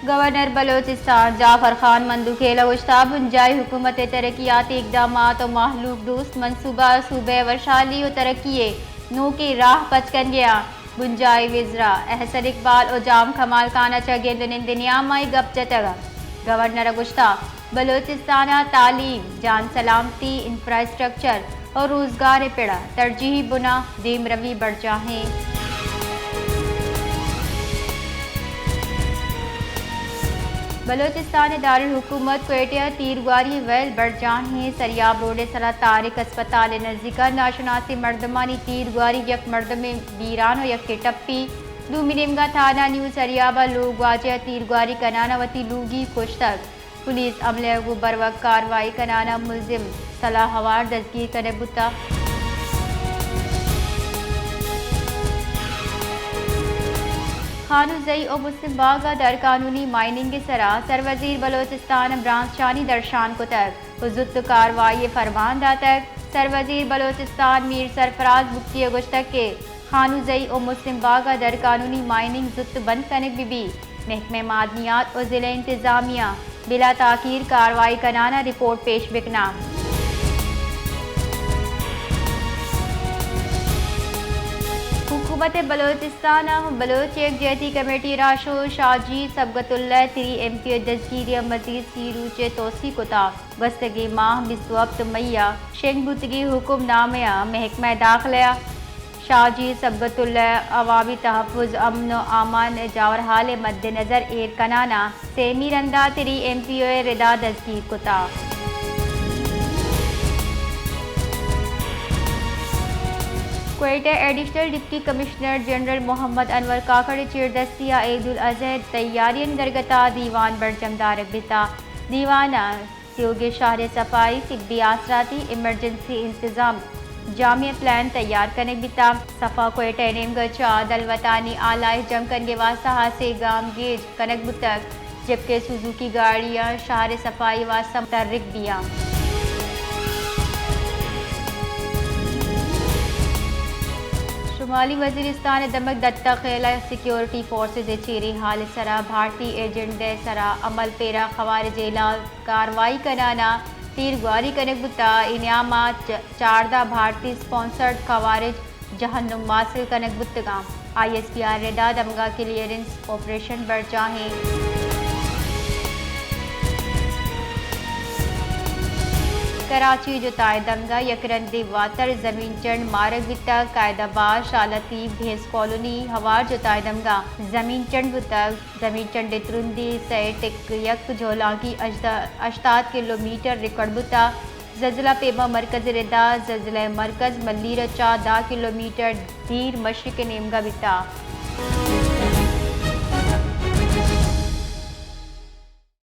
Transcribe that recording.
گورنر بلوچستان جعفر خان مندوخیل ء گوشتہ، بنجاہی حکومت ء ترقیاتی اقدامات و مہلوک دوست منصوبہ صوبہ ء وشحالی و ترقی ء نوکیں راہ پچ کنگ ء آں۔ بنجاہی وزرا احسن اقبال و جام کمال خان ء چہ گند و نند ء نیام ء اے گپ جتگ۔ گورنر ء گوشتہ، بلوچستان ء تعلیم، جان سلامتی، انفراسٹرکچر، و روزگار ء پڑ ء ترجیحی بنا دیمروی برجاہیں۔ بلوچستان ء دارالحکومت کوئٹہ ء تیرگواری ء ویل برجاہیں۔ سریاب روڈ ء سرا طارق اسپتال ء نزیک ء ناشناسیں مردمانی تیرگواری، یک مردمے بیران و یکے ٹپی۔ دومی نیمگا تھانہ نیو سریاب ء لوگ واجہ ء تیرگواری کنان ء وتی لوگی کشتگ۔ پولیس عملہ ء گوں بروک کاروائی کنان ء ملزم سلاہ ہوار دزگیر کنگ بوتگ۔ خانوزئی و مسلم باغ ء در قانونی مائننگ ء سرا سروزیر بلوچستان برانز شانی درشان کتگ و زوت کاروائی ء فرمان داتگ۔ سروزیر بلوچستان میر سرفراز بگٹی ء گوشتگ کہ خانوزئی و مسلم باغ ء در قانونی مائننگ زوت بند کنگ بہ بیت۔ محکمہ معدنیات و ضلع انتظامیہ بلا تاخیر کاروائی کنان ء رپورٹ پیش بکناں۔ حکومت بلوچستان ء بلوچ یکجہتی کمیٹی راہشون شاہ جی صبغت اللہ تری ایم پی او دزگیری ء مزید سی روچ ء توسیع کتا۔ گوستگیں ماہ بیست و ہپت مئی ء شنگ بوتگیں حکم نامہ ء محکمہ داخلہ ء شاہ جی صبغت اللہ عوامی تحفظ، امن و امان ء جاورحال ء مد نظر ایر کنان ء سیمی رندا تری ایم پی او ء ردا دزگیر کتا۔ Quetta additional deputy commissioner general Muhammad Anwar Kakar ء چیردستی ء عید الاضحی تیاریانی درگت ء دیوان برجم دارگ بیتا۔ دیوان ء سیوگیں شہر ء صفائی، طبی آسراتی، ایمرجنسی انتظام، جامع پلان تیار کنگ بیتا۔ صفا کوئٹہ ء نیمگ ء چہ دلوتانی آلائش جم کنگ ء واستہ ہاسیں گامگیج کنگ بوتگ، جبکہ سوزوکی گاڑیاں شہر ء صفائی ء واستہ متحرک بیاں۔ شمالی وزیرستان ء دمگ دتہ خیلہ سیکیورٹی فورسز ء چیریں حال ء سرا بھارتی ایجنٹ ء سرا عمل پیرا خوارج ء ہلاس کاروائی کنان ء تیرگواری کنگ بوتگ۔ اے نیام ء چ-، چاردہ بھارتی اسپانسرڈ خوارج جہنم ماسل کنگ بوتگاں۔ آئی ایس پی آر ردا دمگا کلیئرنس آپریشن برجاہیں۔ کراچی جتائے دمگا یک رندے واتر زمین چنڈ مارگ بیتگ۔ قائد آباد، شاہ لطیف، بھیس کالونی ہوار جتائے دمگا زمین چنڈ بوتگ۔ زمین چنڈ ء ترندی سئے ٹک یک جہلانکی ہژدہ، ہشتاد کلومیٹر ریکارڈ بوتگ۔ زلزلہ پیما مرکز ء ردا زلزلہ ء مرکز ملیر ء چہ دہ کلومیٹر دیر مشرق ء نیمگا بیتگ۔